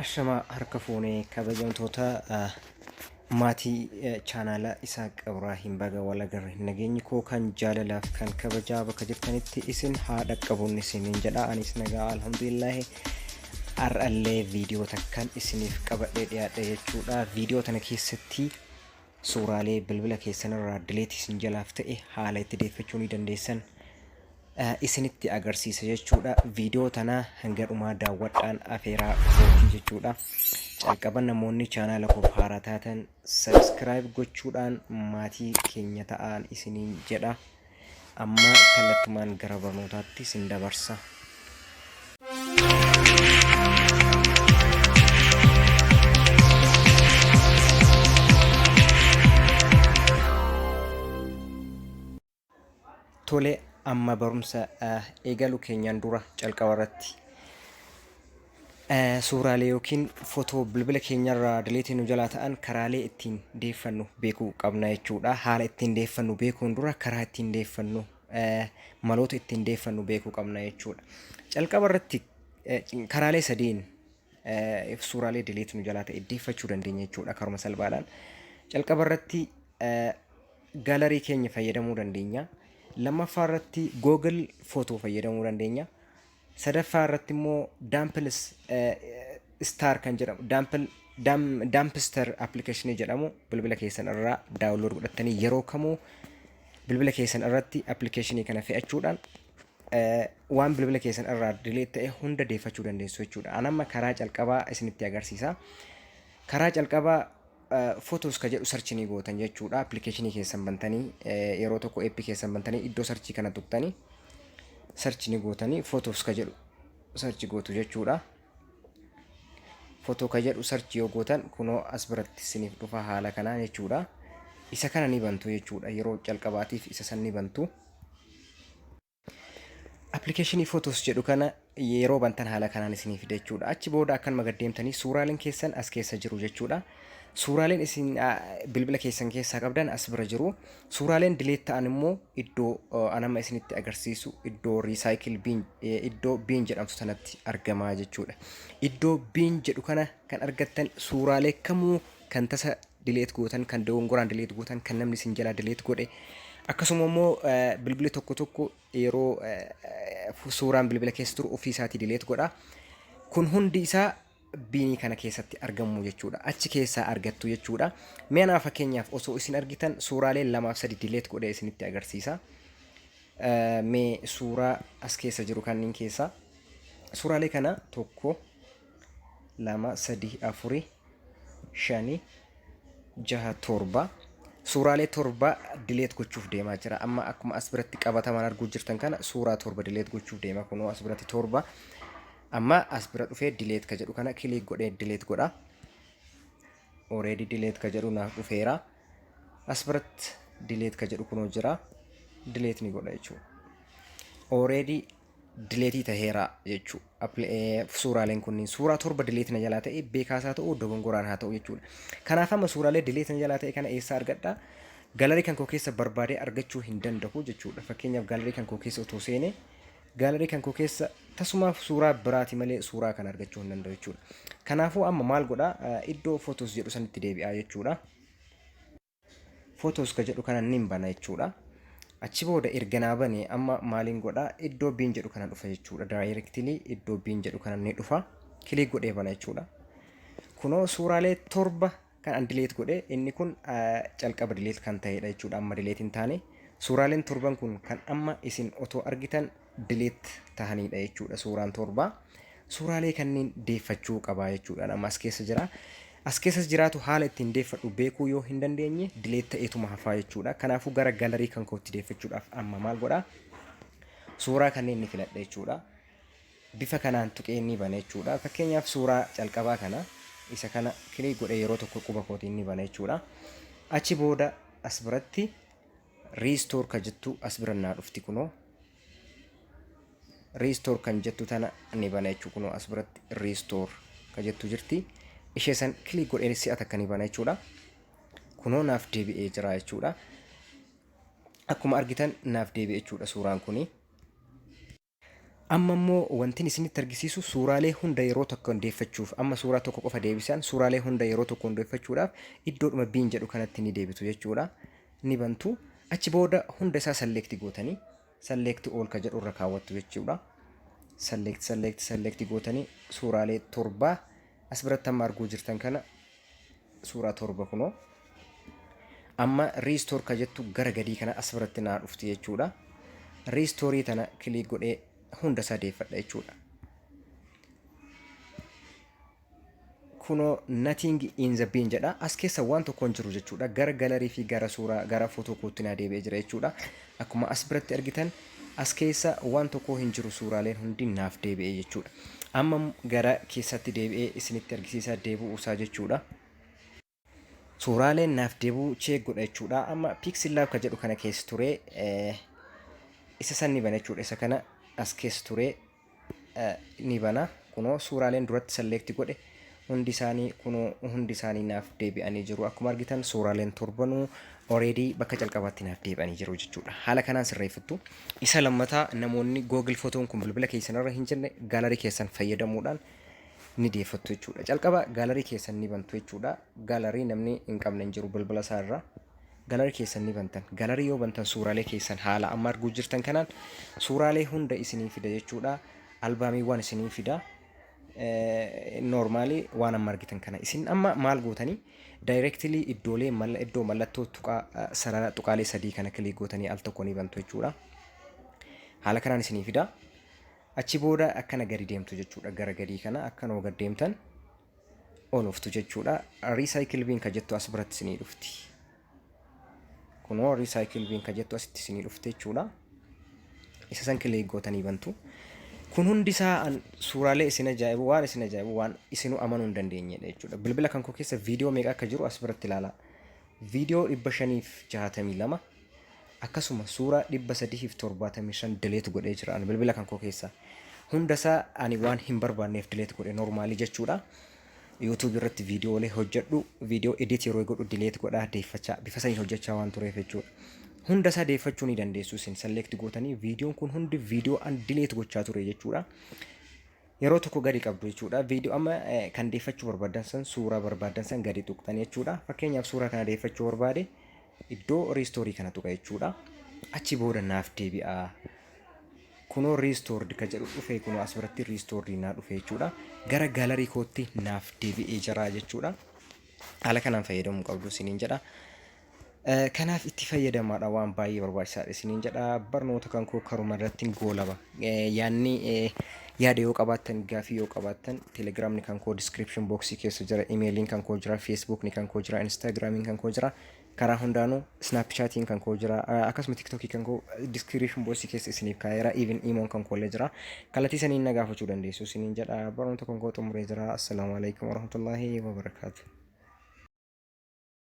Ashamaa harka fuunee kabajamtoota maatii chaanaala Isaaq Ibraahim baga wal agarre. Nageenyi koo kan jaalalaaf kan kabajaa bakka jirtanitti isin haa dhaqqabuun isiniin jedha. Anis nagaa alhamdulillaahi. Har'allee viidiyoo takkan isiniif qabadhee dhiyaadhe jechuudha. Viidiyoo tana keessatti suuraalee bilbila keessanirraa dileet isin jalaaf ta'e haala itti deeffachuu ni dandeessan isinitti agarsiisa jechuudha. Viidiyoo tana hanga dhumaa daawwadhaan afeeraa kootii jechuudha. Calqaba namoonni chaanaala koof haaraa taatan subscribe gochuudhaan maatii keenya ta'aan isiniin jedha. Amma kallattumaan gara barnootaatti isin dabarsa. Tole amma barumsa eegalu keenyaan dura calqaba irratti suuraalee yookiin footoo bilbila keenyarraa dileetii nu jalaa ta'an karaalee ittiin deeffannu beekuu qabna jechuudha. Haala ittiin deeffannu beekuun dura karaa ittiin deeffannu maloota ittiin deeffannu beekuu qabna jechuudha. Calqaba irratti karaalee sadiin suuraalee dileet nu jalaa ta'e deeffachuu dandeenya jechuudha karuma salphaadhaan. Calqaba irratti gallery keenya fayyadamuu dandeenya. Lammaffaa irratti Google Photo fayyadamuu dandeenya. Sadaffaa irratti immoo Dampils Star kan jedhamu Dumpster application jedhamu bilbila keessan irraa download godhattanii yeroo kamuu bilbila keessan irratti application kana fe'achuudhaan waan bilbila keessan irraa delete ta'e hunda deeffachuu dandeessu jechuudha. An amma karaa calqabaa isinitti agarsiisa. Karaa calqabaa Photos ka jedhu search ni gootan jechuudha. Appilikeeshinii keessan bantanii yeroo tokko app keessan bantanii iddoo search kana tuqxanii search ni gootanii photos ka jedhu search gootu jechuudha. Photo ka jedhu search yoo gootan kunoo as biratti isiniif dhufa haala kanaan jechuudha. Isa kana ni bantu jechuudha. Yeroo calqabaatiif isa san ni bantu. Appilikeeshinii Photos jedhu kana yeroo bantan haala kanaan isinii fida jechuudha. Achi booda akkanuma gad deemtanii suuraaleen keessan as keessa jiru jechuudha. Suuraaleen isin bilbila keessan keessaa qabdan as bira jiru. Suuraaleen dileet ta'an immoo iddoo an amma isinitti agarsiisu iddoo recycle bin iddoo bin jedhamtu sanatti argamaa jechuudha. Iddoo bin jedhu kana kan argattan suuraalee kamuu kan tasa delete gootan, kan dogongoraan delete gootan, kan namni isin jalaa delete godhe, akkasuma immoo bilbilli tokko tokko yeroo suuraan bilbila keessa turu ofii isaatii delete godha. Kun hundi isaa biinii kana keessatti argamu jechuudha. Achi keessaa argattu jechuudha. Mee anaa fakkeenyaaf osoo isin argitan suuraalee lamaaf sadi delete godhee isinitti agarsiisa. Mee suuraa as keessa jiru kanneen keessaa suuraalee kana tokko, lama, sadii, afuri, shani, jaha, torba. Suuraalee torba dileet gochuuf deemaa jira. Amma akkuma as biratti qabatamaan arguu jirtan kana suuraa torba dileet gochuuf deema. Kunoo as biratti torba. Amma as bira dhufee dileet ka jedhu kana kiliik godhee dileet godha. Already dileet ka jedhu naaf dhufeera. As biratti dileet ka jedhu kunoo jira. Dileet ni godha jechuudha. Already dileetii taheera jechuu suuraaleen kunniin suuraa torba dileet na jalaa ta'e beekaas haa ta'u dogongoraan haa ta'u jechuudha. Kanaaf amma suuraalee dileet na jalaa ta'e kana eessaa argadha? Galarii kan koo keessa barbaadee argachuu hin danda'u jechuudha. Fakkeenyaaf galarii kan koo keessa otoo seene galarii kan koo keessa tasumaaf suuraa biraati malee suuraa kana argachuu hin danda'u jechuudha. Kanaafuu amma maal godha? Iddoo photos jedhu sanitti deebi'aa jechuudha. Photos ka jedhu kana nin bana jechuudha. Achi booda erga naa bane amma maaliin godha iddoo bin jedhu kana dhufa jechuudha. Directly iddoo bin jedhu kana ni dhufa. Kilik godhee bana jechuudha. Kunoo suuraalee torba kan an delete godhe inni kun calqaba delete kan ta'edha jechuudha. Amma delete hin taane. Suuraaleen torban kun kan amma isin otoo argitan delete tahanidha jechuudha suuraan torba. Suuraalee kanneen deeffachuu qaba jechuudha. Amma as keessa jira. As keessas jiraatu haala ittiin deeffadhu beekuu yoo hin dandeenye delete ta'eetuma hafaa jechuudha. Kanaafuu gara galarii kan kootti deeffachuudhaaf amma maal godha? Suuraa kanneen ni filadha jechuudha. Bifa kanaan tuqee ni bana jechuudha. Fakkeenyaaf suuraa calqabaa kana isa kana kilik godhee yeroo tokko quba kootiin ni bana jechuudha. Achi booda as biratti Restore ka jettu as bira naa dhufti kunoo. Restore kan jettu tana ni bana jechuu kunoo as biratti restore ka jettu jirti. Ishee san kilik godhee si'a takka ni bana jechuudha. Kunoo naaf deebi'ee jira jechuudha. Akkuma argitan naaf deebi'e jechuudha suuraan kuni. Amma immoo wantin isinitti argisiisu suuraalee hunda yeroo tokko deeffachuuf, amma suuraa tokko qofa deebisan, suuraalee hunda yeroo tokko deeffachuudhaaf iddoodhuma bin jedhu kanatti ni deebitu jechuudha. Ni bantu. Achi booda hunda isaa select gootanii select all ka jedhu irra kaawwattu jechuudha. Select, select, select gootanii suuraalee 7 as biratti amma arguu jirtan kana, suuraa 7 kunoo. Amma restore ka jettu gara gadii kana as biratti naa dhufti jechuudha. Restore tana click godhee hunda isaa deeffadha jechuudha. Kunoo "nothing in the bin" jedha. As keessa waan tokko hin jiru jechuudha. Gara gallery fi gara suuraa, gara footoo kootti naa deebi'ee jira jechuudha. Akkuma as biratti argitan as keessa waan tokko hin jiru, suuraaleen hundi naaf deebi'ee jechuudha. Amma gara keessatti deebi'ee isinitti argisiisaa deebi'uu isaa jechuudha. Suuraaleen naaf deebi'uu check godha jechuudha. Amma PixelLab ka jedhu kana keessa ture, isa san ni bana jechuudha. Isa kana as keessa ture ni bana. Kunoo suuraaleen duratti select godhe hundi isaanii, kunoo hundi isaanii naaf deebi'anii jiru. Akkuma argitan suuraaleen torbanuu already bakka calqabaatti naaf deebi'anii jiru jechuudha. Haala kanaan sirreeffattu. Isa lammataa, namoonni Google Photoon kun bilbila keessan irra hin jirre gallery keessan fayyadamuudhaan ni deeffattu jechuudha. Calqaba gallery keessan ni bantu jechuudha. Gallery namni hin qabne hin jiru bilbila isaa irra. Gallery keessan ni bantan. Gallery yoo bantan suuraalee keessan haala amma arguu jirtan kanaan suuraalee hunda isinii fida jechuudha. Albaamiiwwan isinii fida. Normally waan amma argitan kana isin amma maal gootanii, directly iddoolee iddoo mallattoo tuqaa sarara tuqaalee sadii kana click gootanii al tokko ni bantu jechuudha. Haala kanaan isinii fida. Achi booda akkana gadi deemtu jechuudha. Gara gadii kana akkanuma gad deemtan ol ooftu jechuudha. Recycle bin ka jettu as biratti isinii dhufti. Kunoo recycle bin ka jettu asitti isinii dhufte jechuudha. Isa san click gootanii bantu. Kun hundi isaa suuraalee isin ajaa'ibu, waan isin ajaa'ibu, waan isinuu amanuu hin dandeenyedha jechuudha. Bilbila kan koo keessa viidiyoo meeqa akka jiru as biratti ilaalaa. Viidiyoo 562, akkasuma suuraa 375 delete godhee jira ani bilbila kan koo keessa. Hundasaa ani waan hin barbaanneef delete godhe normally jechuudha. YouTube irratti viidiyoolee hojjedhu, viidiyoo edit yeroo godhu delete godhaa deeffachaa, bifa saniin hojjechaa waan tureef jechuudha. Hunda isaa deeffachuu ni dandeessu isin select gootanii. Viidiyoon kun hundi viidiyoo an delete gochaa ture jechuudha. Yeroo tokko gadi qabdu jechuudha. Viidiyoo amma kan deeffachuu barbaadan san, suuraa barbaadan san gadi tuqxan jechuudha. Fakkeenyaaf suuraa kana deeffachuu barbaade, iddoo restore kana tuqa jechuudha. Achi booda naaf deebi'a. Kunoo restored ka jedhu dhufe, kunoo as biratti restored naa dhufe jechuudha. Gara gallery kootti naaf deebi'ee jira jechuudha. Haala kanaan fayyadamuu qabdu isiniin jedha. Kanaaf itti fayyadamaadha, waan baay'ee barbaachisaadha isiniin jedha. Barnoota kan koo karuma irratti goolaba. Yaanni yaada yoo qabaattan, gaafii yoo qabaattan, Telegramni kan koo description box keessa jira, imeeliin kan koo jira, Facebookni kan koo jira, Instagramiin kan koo jira. Karaa hundaanuu Snapchatiin kan koo jira, akkasuma TikTokii kan koo description box keessa isiniif kaa'eera, even imoon kan koo illee jira. Kallattii saniin na gaafachuu dandeessu isiniin jedha. Barnoota kan koo xumuree jira. Assalaamu alaikum warahmatullaahi wabarakaatu.